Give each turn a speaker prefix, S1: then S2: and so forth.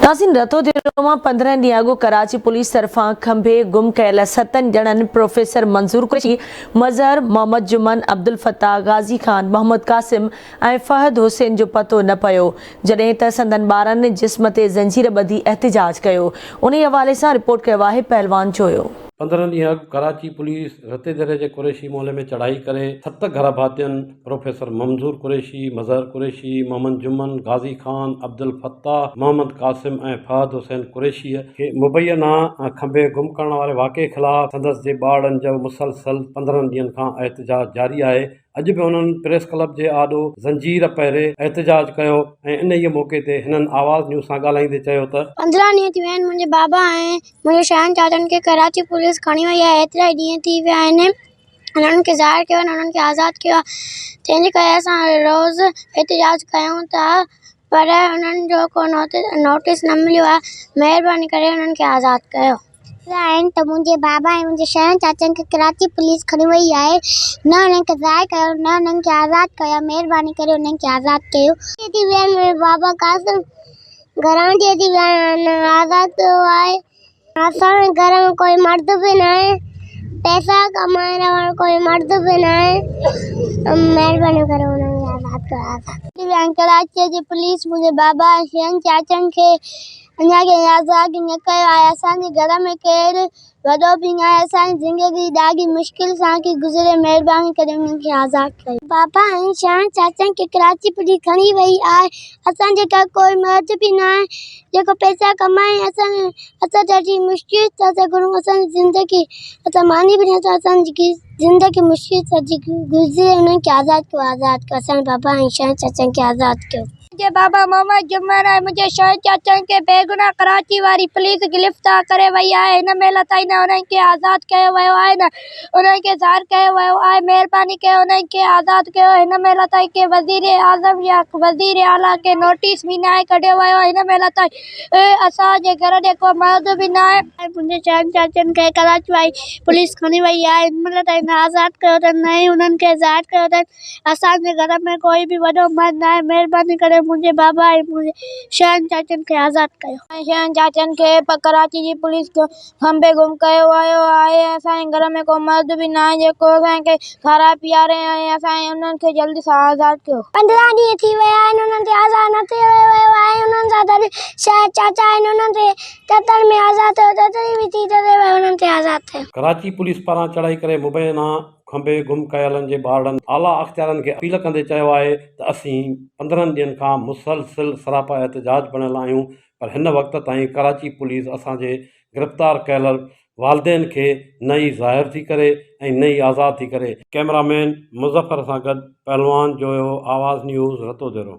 S1: ناظرين رتوديرو مان 15 ڏينهن اڳ ڪراچي پوليس طرفان کنڀي گم ڪيل ستن ڄڻن پروفيسر منظور قريشي، مظهر، محمد جمن، عبدالفتاح، غازي خان، محمد قاسم ۽ فهد حسين جو پتو نه پيو، جڏهن ته سندن ٻارن جسم تي زنجير ٻڌي احتجاج ڪيو. انهي حوالي سان رپورٽ ڪيو آهي پهلوان جويو.
S2: 15 ڏينهن اڳ ڪراچي پوليس رتيديري جي قريشي محلي ۾ چڙهائي ڪري ست گهر ڀاتين پروفيسر منظور قريشي، مظهر قريشي، محمد جمن، غازي خان، عبدالفتاح، محمد قاسم ۽ فهد حسين قريشيء کي مبينا کنڀي گم ڪرڻ واري واقعي خلاف سندس جي ٻارڙن جو مسلسل 15 ڏينهن کان احتجاج جاري آهي. اڄ به هنن پريس ڪلب جي آڏو زنجير پهري احتجاج ڪيو ۽ انهيء موقعي تي هنن آواز نيوز سان ڳالهائيندي چيو ته.
S3: 15 ڏينهن ٿي ويا آهن منهنجي بابا ۽ منهنجي شاهن چاچن کي ڪراچي پوليس کڻي وئي آهي ايترا ئي ڏينهن ٿي ويا آهن انهن کي ظاهر ڪيو آهي انهن کي آزاد ڪيو آهي تنهن جي ڪري اسان روز احتجاج ڪيون ٿا پر انهن جو ڪو نوٽيس نه مليو آهي مهرباني ڪري انهن کي آزاد ڪيو. آهن ته منهنجي بابا ۽ منهنجي ڇهن چاچن کي ڪراچي پوليس کڻي وئي آهي نه انهن کي ظاهر ڪيو نه انهن کي آزاد ڪيو مهرباني ڪري انهن کي آزاد ڪيو. ٿي ويا آهن منهنجو بابا قاسم گهران ٿي ويا آهن آزاد ڪيو آهي. اسان جي گهر ۾ ڪوئي مرد به ناهي پئسا ڪمائڻ وارو ڪوئي مرد به ناهي مهرباني ڪري انهن کي آزاد ڪرايو آزاد. ڪراچي جي پوليس منهنجي بابا ۽ ڇهن چاچن کي اڃا تائين آزاد نه ڪيو آهي اسان جي گهر ۾ ڪير وڏو به ناهي اسان جي زندگي ڏاڍي مشڪل سان ٿي گذري مهرباني ڪري انهن کي آزاد ڪيو. بابا ۽ ڇهن چاچن کي ڪراچي پوليس کڻي وئي آهي اسان جي گهر ڪوئي مرد به ناهي جيڪو پئسا ڪمائي اسان اسان ڏاڍي مشڪل سان ٿا گهرون اسان جي زندگي اسان ماني به نٿا اسان جي زندگي مشڪل سان ٿي گذري انهن کي آزاد ڪيو آزاد ڪيو اسان جي بابا ۽ شاهه چاچن کي آزاد ڪيو.
S4: منهنجي بابا محمد جمن ۽ منهنجي شاهه چاچن کي بيگناهه ڪراچي واري پوليس گرفتار ڪري وئي آهي هن مهل تائين نه انهن کي آزاد ڪيو ويو آهي نه انهن کي ظاهر ڪيو ويو آهي مهرباني ڪري انهن کي آزاد ڪيو هن مهل تائين ڪنهن وزير اعظم يا وزير اعليٰ کي نوٽيس به ناهي ڪڍيو ويو هن مهل تائين اسان جي گهر ڏي ڪو مرد به ناهي.
S3: منهنجي چئن چاچن کي ڪراچي واري پوليس کڻي وئي آهي هن مهل تائين نه آزاد ڪيو اٿن نه ئي انهن کي ظاهر ڪيو اٿن اسان جي گهر ۾ ڪوئي به وڏو مرد ناهي مهرباني ڪري منهنجي بابا ۽ منهنجي ڇهن چاچن کي آزاد ڪيو.
S4: ۽ ڇهن چاچن کي ڪراچي جي پوليس کنڀي گم ڪيو ويو آهي اسان جي گهر ۾ ڪو مرد به ناهي جيڪو اسان کي کارائي پياري ۽ اسان جي انهن کي جلدي سان آزاد ڪيو.
S3: 15 ڏينهن ٿي ويا آهن انهن تي آزاد نه ٿيو ويو آهي انهن سان گڏ ڇهه چاچا آهن انهن تي تتر ۾ آزاد ٿيو تتري به ٿي تتري به انهن تي آزاد ٿيو.
S2: ڪراچي پوليس پاران چڙهائي ڪري مبينا کنڀي گم ڪيلن جي ٻارڙن اعليٰ اختيارن کي اپيل ڪندي چيو آهي ته اسين 15 ڏينهن کان مسلسل سراپا احتجاج بڻيل آهيون پر هن وقت تائين ڪراچي پوليس اسان جي گرفتار ڪيل والدين کي نه ئي ظاهر ٿي ڪري ۽ نه ئي آزاد ٿي ڪري. ڪئميرا مين مظفر سان گڏ پهلوان جويو، آواز نيوز، رتوديرو.